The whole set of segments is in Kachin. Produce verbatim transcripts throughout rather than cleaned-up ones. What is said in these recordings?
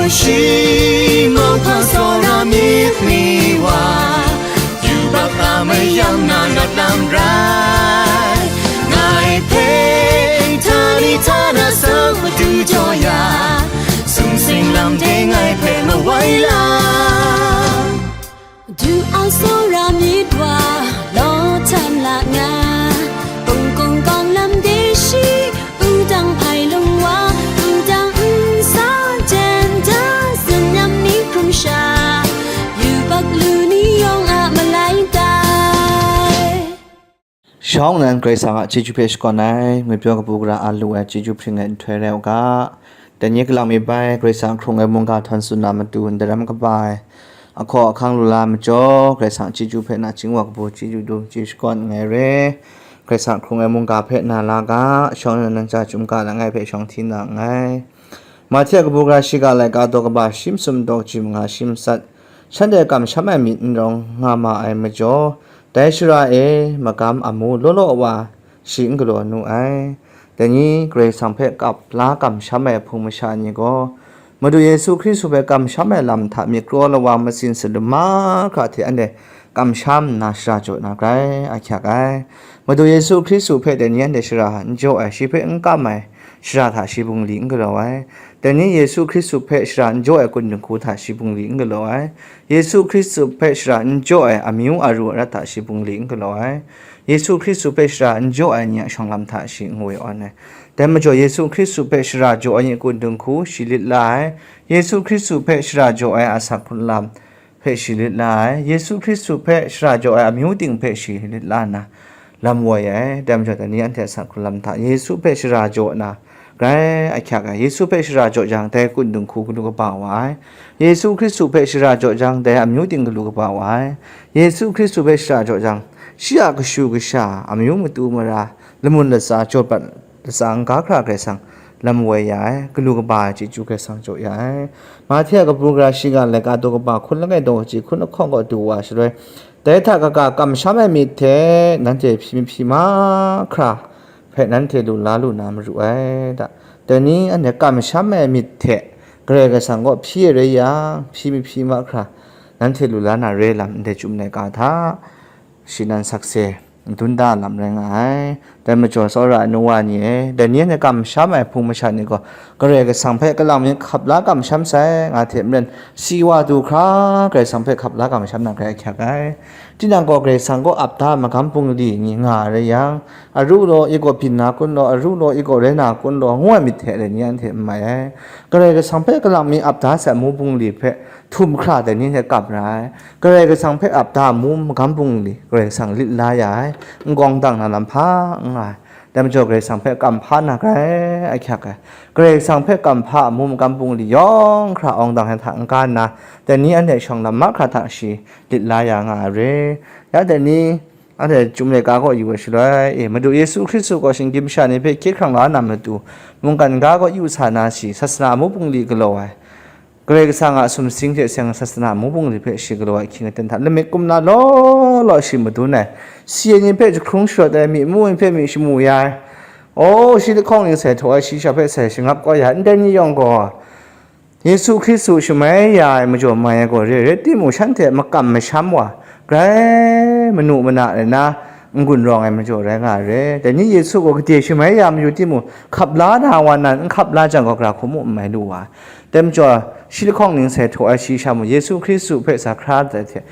Shi mauhpa tsawra myit mi wa, yubak a mayam na nat lam rai. Ngai hpe htani htana sang matu jaw ya, sumsing lam de ngai hpe mawai la. Du a tsawra myit wa, law htan la nga, kung kung kawng lam de shi, wudang hpai lung wa, wudang nsa jen da, tsin lam ni hkrum sha, yubak lu ni yawng a malai tai. Shawng nan Karai Kasang a chyeju hpe shakawn ai, ngwi pyaw kabu gara a lu ai chyeju hpring ai nhtoi rai u ga. Dai ni galang mi bai, Karai Kasang hkrung ai mungga htawn tsun na matu ndaram kaba ai, ahkaw ahkang lu la ai majaw, Karai Kasang chyeju hpe nachying wa kabu chyeju dum chyeju shakawn nngai re. Karai Kasang hkrung ai mungga hpe na la ga, shawng nan nan ja chyum ga langai hpe shawng hti na nngai. Mahte a kabu gara shiga laika daw kaba shi masum daw kaji manga shi matsat, shanhte kamsham ai myit n rawng nga ma ai majaw, dai shara e magam amu law law wa shi n galaw nu ai. Dai ni Karai Kasang hpe kap la kamsham ai hpung masha ni gaw, Madu Yesu Hkristu hpe kamsham ai lam hta myit kraw lawang matsin salum mahkra hte anhte kamsham nna shara jaw na grai ahkyak ai. Madu Yesu Hkristu hpe dai ni anhte shara n jaw ai, shi hpe n kam ai shara hta shi bungli n galaw ai. Dai ni Yesu Hkristu hpe shara n jaw ai kun dinghku hta shi bungli n galaw ai. Yesu Hkristu hpe shara n jaw ai amyu aru arat hta shi bungli n galaw ai. Yesu Hkristu hpe shara n jaw ai ni a shawng lam hta shi ngwi awn ai. Dai majaw, Yesu Hkristu hpe shara jaw ai ni a kun dinghku shi lit la ai. Yesu Hkristu hpe shara jaw ai asak hkrung lam hpe shi lit la ai. Yesu Hkristu hpe shara jaw ai amyu ting hpe shi lit la nna lam woi ai. Dai majaw, dai ni anhte asak hkrung lam hta Yesu hpe shara jaw na grai ahkyak ai. Yesu hpe shara jaw jang, dai kun dinghku galu kaba wa ai. Yesu Hkristu hpe shara jaw jang, dai amyu ting galu kaba wa ai. Yesu Hkristu hpe shara jaw jang, shi a kashu kasha, amyu matu mara, lamun latsa, jaw bat latsa n-ga hkra Karai Kasang lam woi ya ai, galu kaba ai chyeju Karai Kasang jaw ya ai. Mahte a kabu gara shiga laika daw kaba hkun langai daw kaji hkun lahkawng kaw du wa shaloi, dai hta kaga kamsham ai myit hte nanhte hpyi mahpyi mahkra hpe nanhte lu la lu na maru ai da. Dai ni anhte kamsham ai myit hte Karai Kasang kaw hpyi ai rai yang, hpyi mahpyi mahkra nanhte lu la na re lam ndai chyum laika hta shi nan sakse n dun da lam rai nga ai. Dai majaw, tsawra ai nu wa ni e, dai ni anhte kamsham ai hpung masha ni gaw, Karai Kasang hpe kalang mi hkap la kamsham sai, nga hte maren, si wa du hkra, Karai Kasang hpe hkap la kamsham na grai ahkyak ai. Tinang gaw Karai Kasang kaw ap da ai magam bungli ni nga ai rai yang, aru law, i gaw byin na kun law, aru law, i gaw rai na kun law, ngu ai myit hte dai ni anhte n mai ai. Karai Kasang hpe kalang mi ap da sai amu bungli hpe htum hkra dai ni hte kap ra ai. Karai Kasang hpe ap da amu magam bungli Karai Kasang lit la ya ai, n-gawng dang na lam hpa n nga ai. Dai majaw, Karai Kasang hpe kam hpa na grai ahkyak ai. Karai Kasang hpe kam hpa amu magam bungli yawng hkra awng dang hta n-ga nna, dai ni anhte shawng lam mahkra hta shi lit la ya nga ai re. Ya dai ni anhte Chyum laika kaw yu ai shaloi, e, Madu Yesu Hkristu gaw shinggyim masha ni hpe hkye hkrang la na matu, mungkan ga kaw yu sa na shi, sasana amu bungli galaw ai, Karai Kasang a sumsing hte seng sasana amu bungli hpe shi galaw ai ahkying aten hta lamik kum na law law shi madun ai, si ai ni hpe jahkrung sharawt ai, myi mu ai hpe myi shamu ya ai, aw, shi lahkawng ning sai htaw ai, shi sha hpe sai shangap kau ya ai, ndai ni yawng gaw, Yesu Hkristu shamai ya ai majaw mai ai gaw re, rai timung, shanhte makam masham wa, grai manu mana rai na, n-gun rawng ai majaw rai nga ai re. Dai ni Yesu gaw gade shamai ya mayu timung, hkap la na wa nan n hkap la jang gaw, gara hku mu n mai lu wa. Dai majaw, shi lahkawng ning sai htaw ai shi sha mung, Yesu Hkristu hpe sa hkra dat hte,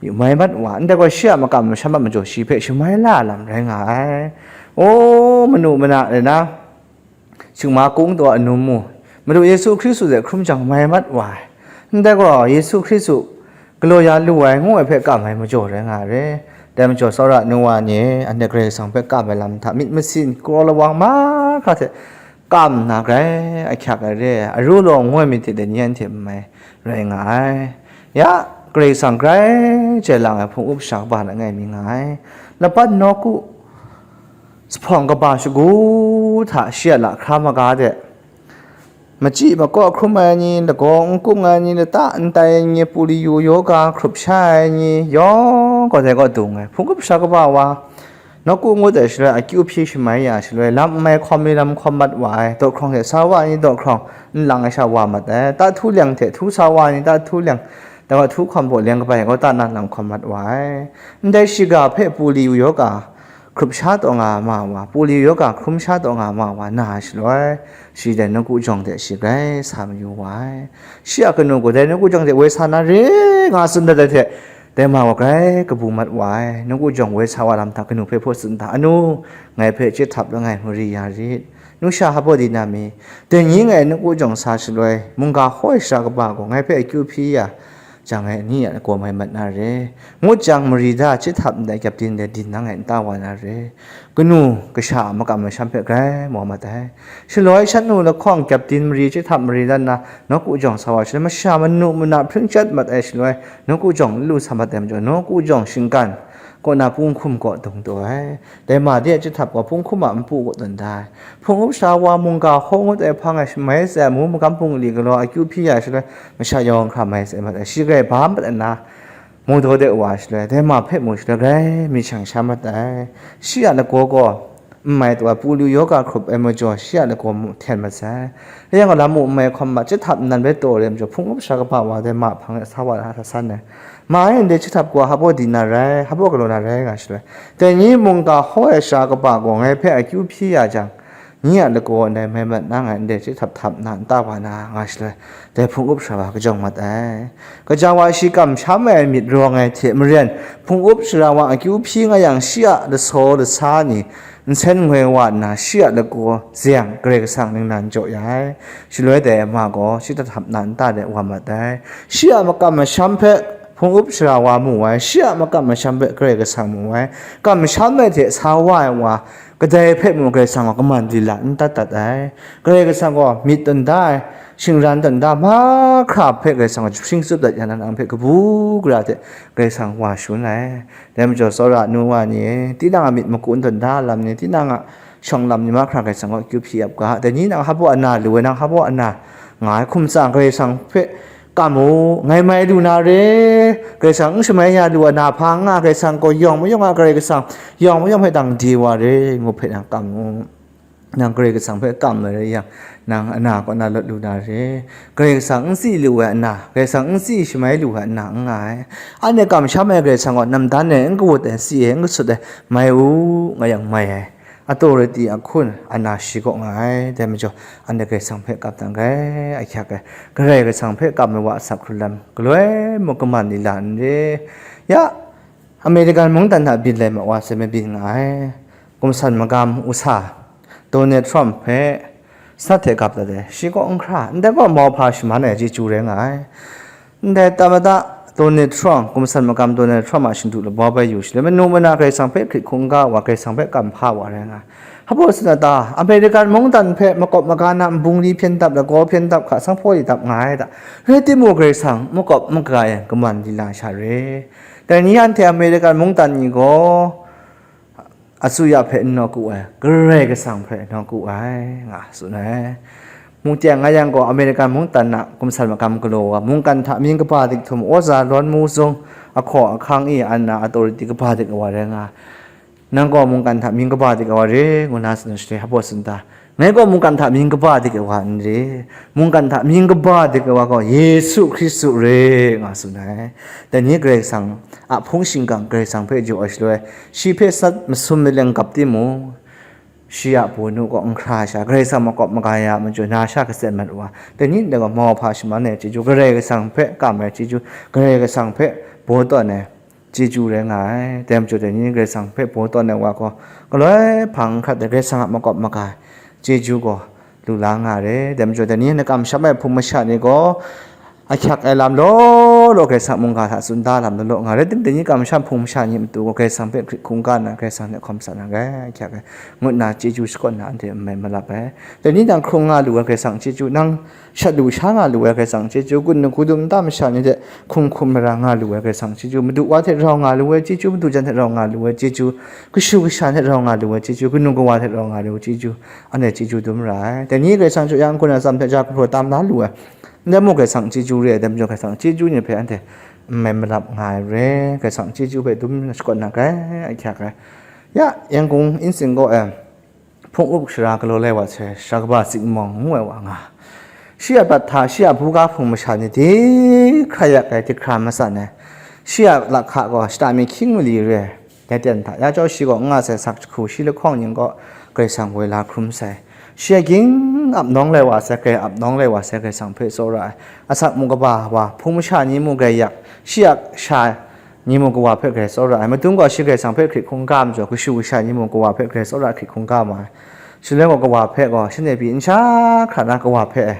yu mai mat wa, ndai gaw shi a makam masham a majaw shi hpe shamai la lam rai nga ai. O, manu mana rai na, Shingma kung taw anum mu, Madu Yesu Hkristu hte hkrum jang mai mat wa ai. Ndai gaw, Yesu Hkristu galaw ya lu ai ngu ai hpe kam ai majaw rai nga ai re. Dai majaw, tsawra nu wa ni e, anhte Karai Kasang hpe kam ai lam hta myit masin, kraw lawang mahkra hte kam nna grai ahkyak ai re. Aru law ngu ai myit hte dai ni anhte n mai rai nga ai. Ya, Karai Kasang grai chye lang ai hpung up sha kaba langai mi nga ai. Laban nawku, Zuphpawng kaba shagu hta shi a lahkra maga de, machyi makaw hkrum ai ni, lagaw n kung ai ni, lata n tai ai ni, puli yu yoga hkrup sha ai ni, yawng gaw dai gaw dung ai. Hpung up sha kaba wa, Nawku ngut ai shaloi akyu hpyi shamai ya shaloi, lam n mai hkawm mi lam hkawm mat wa ai, dawhkrawng hte sa wa ai ni dawhkrawng n lang ai sha wa mat ai, tahtu leng hte htu sa wa ai ni tahtu leng, dai wa htu hkawm baw leng kabai kau ta na lam hkawm mat wa ai. Ndai shiga hpe puli yoga hkrup sha taw nga ma wa, puli yoga hkrum sha taw nga ma wa na ai shaloi, shi dai nawku jawng hte shi grai sa mayu wa ai. Shi a kanu gaw dai nawku jawng hte woi sa na re nga tsun dat ai hte, dai ma gaw grai kabu mat wa ai. Nawku jawng woi sa wa lam hta kanu hpe hpaw tsun hta, "Anu, ngai hpe chyeht htap langai mari ya rit. Nusha hpa baw di na mi? Dai ni ngai nawku jawng sa shaloi, mungga hkaw ai sara kaba gaw ngai hpe akyu hpyi ya jang, ngai ni a lagaw mai mat na re. Ngut jang, mari da chyeht htap ndai kyepdin dai din nang ngai nta wa na re." Kanu kasha a makam masham hpe grai mau mat ai. Shaloi shannu lahkawng kyepdin mari chyeht htap mari dan na, nawku jawng sa wa shaloi, masha manu mana hpring chyat mat ai shaloi, nawku jawng n lu sa mat ai majaw, nawku jawng shinggan kaw na punghkum kaw dung taw ai. Dai ma de a chyeht htap gaw punghkum a npu kaw tawn da ai. Hpung up sara wa mungga hkaw ngut ai hpang e shamai tsai, amu magam bungli galaw akyu hpyi ya shaloi, masha yawng hkra mai tsai mat ai. Shi grai ba mat ai na, mu daw de wa shaloi, dai ma hpe mu shaloi, grai myit shang sha mat ai. Shi a lagaw gaw n mai taw ai, pulu yoga hkrup ai majaw, shi a lagaw mu hten mat sai. Rai yang gaw, lam mu n mai hkawm ma, chyeht htap nnan bai taw re ai majaw, hpung up sara kaba wa dai ma hpang e sa wa na hta san ai. Ma e ndai chyeht htap gaw hpa baw di na rai, hpa baw galaw na rai nga shaloi, dai ni mungga hkaw ai sara kaba gaw ngai hpe akyu hpyi ya jang, ni a lagaw ndai mai mat na ngai ndai chyeht htap htap na nta wa na nga shaloi, dai hpung up sara wa kajawng mat ai. Kaja wa shi kamsham ai myit rawng ai hte maren, hpung up sara wa akyu hpyi nga yang, shi a lasaw lasa ni nsen ngoi wa nna, shi a lagaw zeng Karai Kasang ningnan jaw ya ai. Shaloi dai ma gaw chyeht htap na nta de wa mat ai. Shi a makam masham hpe hpung up sara wa mu ai, shi a makam masham hpe Karai Kasang mu ai. Kamsham ai hte sa wa ai wa, kadai hpe mung Karai Kasang gaw kaman lila n tat dat ai. Karai Kasang gaw myit tawn da ai, shingran tawn da mahkra hpe Karai Kasang gaw jahpring tsup dat yang, nang hpe kabu gara hte Karai Kasang wa shangun ai. Dai majaw, tsawra nu wa ni e, tinang a myit maku n tawn da lam ni, tinang a shawng lam ni mahkra Karai Kasang gaw akyu hpyi ap ga. Dai ni nang hpa baw ana lu ai, nang hpa baw ana nga ai hkum tsang, Karai Kasang hpe kam u, ngai mai lu na re, Karai Kasang n shamai ya lu ai na hpa n nga, Karai Kasang gaw yawng mayawng a Karai Kasang, yawng mayawng hpe dang di wa re, ngu hpe nang kam u. Nang Karai Kasang hpe kam ai rai yang, nang ana kaw na lawt lu na re, Karai Kasang n tsi lu ai ana, Karai Kasang n tsi shamai lu ai ana n nga ai. Anhte kamsham ai Karai Kasang gaw namdan e, n kawut ai, si e, n kasut ai, mai u, nga yang mai ai. Authority ahkun ana shi kaw nga ai, dai majaw, anhte Karai Kasang hpe kap dang ai, ahkyak ai. Karai Kasang hpe kam ai wa a sak hkrun lam, galoi mung kaman lila n re. Ya, American mungdan hta byin lai ma wa sai mabyin nga ai. Kumsan magam usa Donald Trump hpe sanat hte gap dat ai, shi kaw n hkra, ndai gaw mauhpa shaman ai chyeju rai nga ai. Ndai tamada Donald Trump, kumsan magam Donald Trump a shindu labau bai yu shaloi, manu mana Karai Kasang hpe hkrit hkungga wa, Karai Kasang hpe kam hpa wa rai nga ai. Hpa baw tsun a ta, American mungdan hpe makawp maga na nbungli hpyen dap, lagaw hpyen dap, hka sanghpaw li dap nga ai ta? Rai timung, Karai Kasang makawp maga e kaman lila sha re. Dai ni anhte American mungdan ni gaw, asuya hpe n nawku ai, Karai Kasang hpe nawku ai, nga tsun ai. Mungten nga yang gaw, American mungdan a kumsan makam galaw wa, mungkan hta mying kaba dik htum, Oza Lawn Mu Zung, ahkaw ahkang e ana authority kaba dik ai wa rai nga. Nang gaw mungkan hta mying kaba dik ai wa re, ngu na tsun shaloi, hpa baw tsun ta? Ngai gaw mungkan hta mying kaba dik ai wa n re, mungkan hta mying kaba dik ai wa gaw Yesu Hkristu re, nga tsun ai. Dai ni Karai Kasang a hpung shingkang Karai Kasang hpe jaw ai shaloi, shi hpe sat masum maleng gap timung, shi a bawnu kaw n hkra sha, Karai Kasang makawp maga ya ai majaw, na sha katsen mat wa, dai ni ndai gaw mauhpa shaman ai chyeju, Karai Kasang hpe kam ai chyeju, Karai Kasang hpe baw tawn ai chyeju rai nga ai. Dai majaw, dai ni Karai Kasang hpe baw tawn ai wa gaw, galoi hpang n hkrat ai, Karai Kasang a makawp maga ai chyeju gaw lu la nga ai. Dai majaw, dai ni na kamsham ai hpung masha ni gaw, ahkyak ai lam law law Karai Kasang mungga hta tsun da lam law law nga ai. Rai timung, dai ni kamsham hpung masha ni matu gaw, Karai Kasang hpe hkrit hkungga nna, Karai Kasang hte hkawm sa na rai, ahkyak ai, ngut nna chyeju shakawn na anhte n mai malap ai. Dai ni nang hkrung nga lu ai Karai Kasang chyeju, nang shat lu sha nga lu ai Karai Kasang chyeju, gun hkudum nta masha ni hte hkum hkum mara nga lu ai Karai Kasang chyeju, madu wa hte rau nga lu ai chyeju, madu jan hte rau nga lu ai chyeju, kashu kasha hte rau nga lu ai chyeju, kanu kawa hte rau nga lu ai chyeju, anhte chyeju dum ra ai. Dai ni Karai Kasang jaw yang, hkun atsam hte ja gumhpraw tam la lu ai, ndai mung Karai Kasang chyeju re ai, dai majaw Karai Kasang chyeju ni hpe anhte n mai malap nga ai re, Karai Kasang chyeju hpe dum shakawn na rai, ahkyak ai. Ya, Yangon Insin kaw e hpung up shara galaw lai wa sai, shara kaba Tsing Mawng ngu ai wa nga. Shi a prat hta, shi a buga hpung masha ni di hkra yak ai, di hkra matsan ai. Shi a lahka gaw shata mi hkying mali re ai, dai ten hta, ya chyawm shi gaw n nga sai sak jahku, shi lahkawng ning gaw Karai Kasang woi la hkrum sai. Shi a ging ap nawng lai wa sai, grai ap nawng lai wa sai, Karai Kasang hpe tsawra ai. Asak mu kaba wa, hpung masha ni mu grai yak, shi a sha ni mu kawa hpe grai tsawra ai. Madung gaw shi Karai Kasang hpe hkrit hkungga majaw, kashu kasha ni mu kawa hpe grai tsawra hkrit hkungga ma ai. Shaloi gaw kawa hpe gaw shanhte pyi n sha hkra na kawa hpe ai.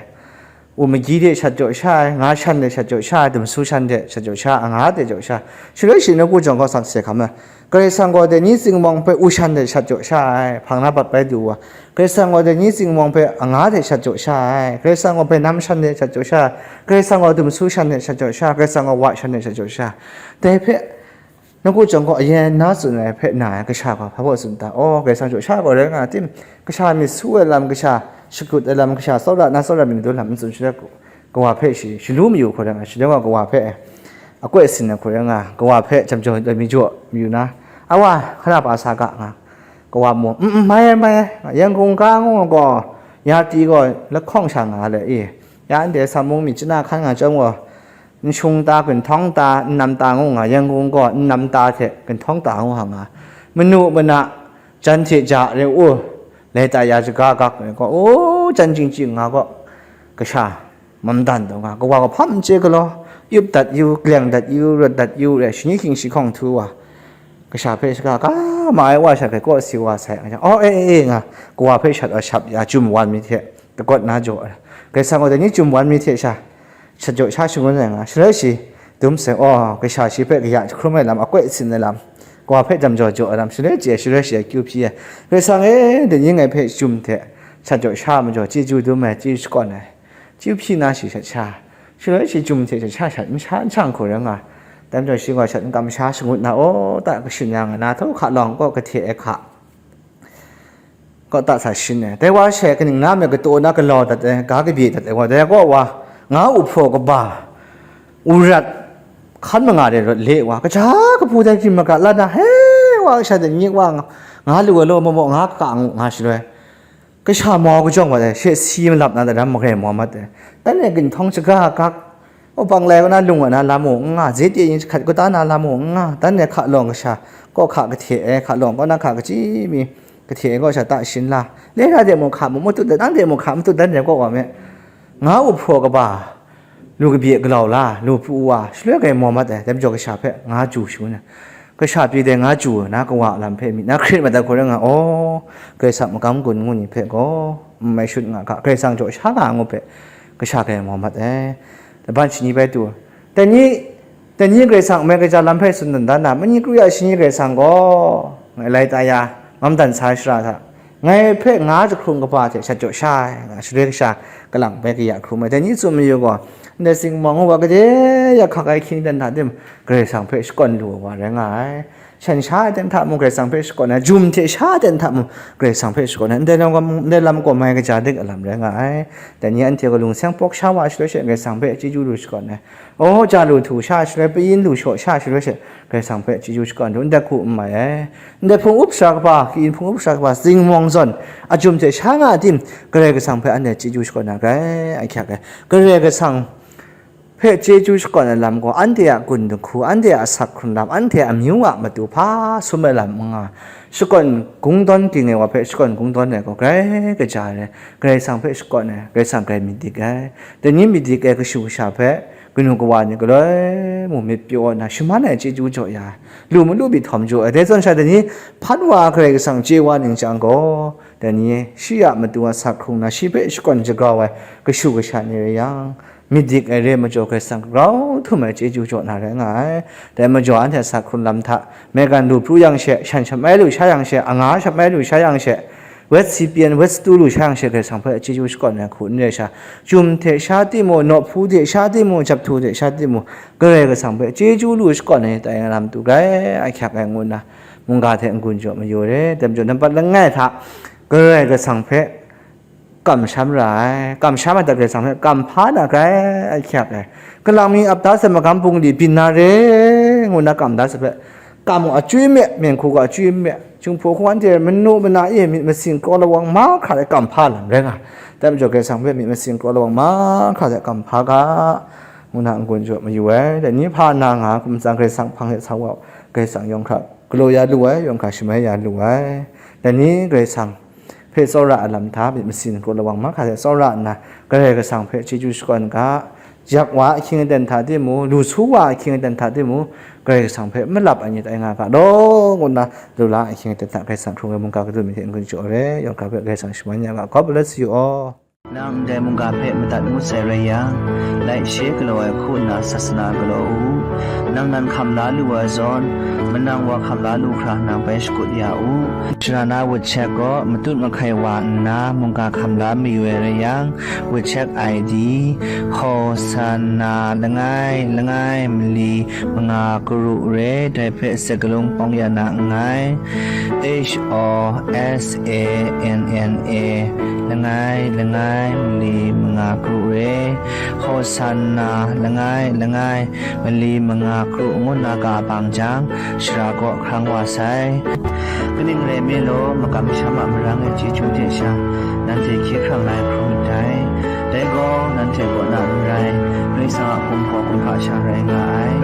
U magyi de shat jaw sha ai, nga shan de shat jaw sha ai, dumsu shan de shat jaw sha ai, anga de jaw sha ai. Shaloi shi nawku jawng gaw sakse hkam ai. Karai Kasang gaw dai ni Tsing Mawng hpe u shan de shat jaw sha ai, hpang na bat bai du wa. Karai Kasang gaw dai ni Tsing Mawng hpe anga de shat jaw sha ai, Karai Kasang gaw bainam shan de shat jaw sha ai, Karai Kasang gaw dumsu shan de shat jaw sha ai, Karai Kasang gaw wa shan de shat jaw sha ai. Dai hpe, nawku jawng gaw ayen na tsun ai hpe na ai kasha gaw hpa baw tsun ta? Aw, Karai Kasang jaw sha gaw rai nga tim, kasha myit su ai lam, kasha shakut ai lam, kasha tsawra na tsawra myit du lam n tsun, shaloi kawa hpe shi shalu mayu hkau rai nga, shaloi gaw kawa hpe akoi sin ai hkau rai nga, kawa hpe jam jaw ai mi jaw mayu na, a wa, hkana pa sa ga nga, kawa mu, n n, mai ai, mai ai, Yangon ga ngu gaw, ya ti gaw lahkawng sha nga le i, ya ndai sa mung mi chana hkan nga chyawm gaw, n shung ta, ginhtawng ta, n nam ta ngu nga, Yangon gaw n nam ta hte ginhtawng ta ngu nga, manu mana jan hte ja re u, lai ta ya shaga gak ai gaw, u, jan ching ching nga gaw, kasha mam dan taw nga, kawa gaw hpam n chye galaw, yup dat yu, kaleng dat yu, rawt dat yu, re shani hkying shi hkawng htu wa, kasha hpe shaga ga ma ai wa sha hkrai kaw si wa sai, nga, aw, e, e, e, nga, kawa hpe shat wa shap ya, jum wan mi hte, dakawt na jaw ai. Karai Kasang gaw dai ni jum wan mi hte sha, shat jaw sha shangun ai nga, shaloi shi dum sai, aw, kasha shi hpe kaya jahkrum ai lam, akoi sin ai lam, kawa hpe jam jaw jaw ai lam, shaloi chye, shaloi shi akyu hpyi ai. Karai Kasang e, dai ni ngai hpe jum hte shat jaw sha majaw chyeju dum ai, chyeju shakawn ai, chyu hpyi na shi shat sha, shaloi shi jum hte shat sha shat n sha n shang hkau rai nga, dai majaw shi gaw shat n kamsha shangut na, aw, ta kashin ya nga na, htaw hka lawng kaw kahte ai hka, kaw ta sa shin ai. Dai wa she kaning na me kataw na galaw dat ai, ga kabye dat ai wa, dai kaw wa, nga u hpraw kaba, u rat, hkan manga de rawt le wa, kaja kabu dai hkrim maga la na, he wa, kasha de nyik wa, nga, nga lu ai law, maw maw, nga ka ngu nga shaloi, kasha mau kajawng wa dai, she si malap na daram magrai mau mat ai. Dan e ginhtawng shaga gak, Wupang lai kaw na lung wa na lam u n nga, zete yin jahkrat kata na lam u n nga, dan e hka lawng kasha, kaw hka kahte ai, hka lawng kaw na hka kachyi mi, kahte ai kaw sha ta shin la, lera de mung hka mu matut, dan de mung hka matut, dan de kaw wa me, nga u hpraw kaba, lu kabye galau la, lu pru wa, shaloi grai mau mat ai, dai majaw kasha hpe nga ju shangun ai. Kasha pyi dai nga chyu na kawa a lam hpe myit na hkrit mat ai hkoi rai nga, aw, Karai Kasang magam gun ngu ni hpe gaw, n mai shut nga ga, Karai Kasang jaw sha nga ngu hpe, kasha hkrai mau mat ai. Laban shani bai tu, dai ni, dai ni Karai Kasang mai kaja lam hpe tsun dan dan na, mani kru ya shani Karai Kasang gaw, ngai lai ta ya, ngam dan sa ai shara hta, ngai hpe nga jahkrung kaba hte shat jaw sha ai, nga shaloi kasha kalang bai kaya hkrum ai. Dai ni tsun mayu gaw, ndai Tsing Mawng ngu wa gade ya hkak ai hkying ten hta tim, Karai Kasang hpe shakawn lu ai wa rai nga ai. Shan sha ai ten hta mung Karai Kasang hpe shakawn ai, jum hte sha ai ten hta mung Karai Kasang hpe shakawn ai, ndai lam gaw, ndai lam gaw mai kaja dik a lam rai nga ai. Dai ni anhte gaw lungseng pawk sha wa shaloi she Karai Kasang hpe chyeju lu shakawn ai. Aw, ja lu htu sha shaloi, payin lu shaw sha shaloi she Karai Kasang hpe chyeju shakawn lu, ndai hku n mai ai. Ndai hpung up sara kaba, kayin hpung up sara kaba, Tsing Mawng zawn, a jum hte sha nga ai tim, Karai Kasang hpe anhte chyeju shakawn na grai, ahkyak ai. Karai Kasang hpe chyeju shakawn ai lam gaw, anhte a gun dinghku, anhte a asak hkrung lam, anhte a amyu a matu hpa sum ai lam n nga, shakawn kungdawn ging ai wa hpe shakawn kungdawn ai gaw grai kaja ai, Karai Kasang hpe shakawn ai, Karai Kasang grai myit dik ai. Dai ni myit dik ai kashu kasha hpe, kanu kawa ni galoi mung myit pyaw nna shaman ai chyeju jaw ya ai, lu malu myit htawm jaw ai. Dai zawn sha dai ni hpan wa Karai Kasang chye wa ning chyang gaw, dai ni shi a matu a asak hkrung na, shi hpe shakawn shagrau ai kashu kasha ni rai yang, myit dik ai re ai majaw Karai Kasang grau htum ai chyeju jaw na rai nga ai. Dai majaw anhte a asak hkrung lam hta, maigan lu pru yang she, shan shamai lu sha yang she, anga shamai lu sha yang she, wet si pyen, wet satu lu sha yang she, Karai Kasang hpe chyeju shakawn ai hku n rai sha, jum hte sha timung, nawhpu hte sha timung, jahpru hte sha timung, Karai Kasang hpe chyeju lu shakawn ai tai na lam tu grai ahkyak ai ngu nna, mungga hte n-gun jaw mayu re. Dai majaw nampat langai hta Karai Kasang hpe kamsham ra ai, kamsham ai hta Karai Kasang hpe kam hpa na grai ahkyak ai. Kalang mi ap da sai magam bungli byin na re ngu nna kam da sai hpe, Tam gaw achywi me, myen hku gaw achywi me, Jinghpaw hku anhte manu mana e myit masin kraw lawang mahkra de kamhpa lam rai nga. Dai majaw Karai Kasang hpe myit masin kraw lawang mahkra de kamhpa ga, ngu na n-gun jaw mayu ai. Dai ni hpa na nga, hkum tsang Karai Kasang hpang de sa wa, Karai Kasang yawng hkra galaw ya lu ai, yawng hkra shamai ya lu ai. Dai ni Karai Kasang hpe tsawra ai lam hta myit masin kraw lawang mahkra de tsawra nna, Karai Kasang hpe chyeju shakawn ga, yak wa ahkying aten hta timung, lu su wa ahkying aten hta timung, Karai Kasang hpe malap ai ni tai nga ga law, ngu nna, lu la ahkying aten hta Karai Kasang hkrung ai mungga kadu mi hte n-gun jaw re, yawng hkra hpe Karai Kasang shaman ya ga, God bless you all. Nang ndai mungga hpe madat ngut sai rai yang, like, share galaw ai hku nna sasana galaw u. Nang nan hkam la lu ai zawn, manang wa hkam la lu hkra nang bai shakut ya u. Shara na WeChat gaw matut mahkai wa nna mungga hkam la mayu ai rai yang, WeChat I D, Hosanna langai langai mali manga karu re, dai hpe sakalung pawng ya na nngai. H O S A N N A, langai langai mali manga karu re, Hosanna langai langai mali manga karu ngu nna ga bang jang, shara kaw hkrang wa sai. Kaning rai nme law, makam masham a marang e chyeju hte sha, nanhte hkye hkrang la ai hkrum myit dai. Dai gaw, nanhte kaw na n rai, Karai Kasang a kumhpaw kumhpa sha rai nga ai.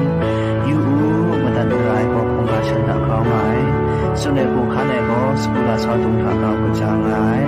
Yu u, madat mara ai gaw hkungga shan hta grau nga ai. Tsun ai hku hkan ai gaw, sagu lasau dung hta grau kaja nga ai.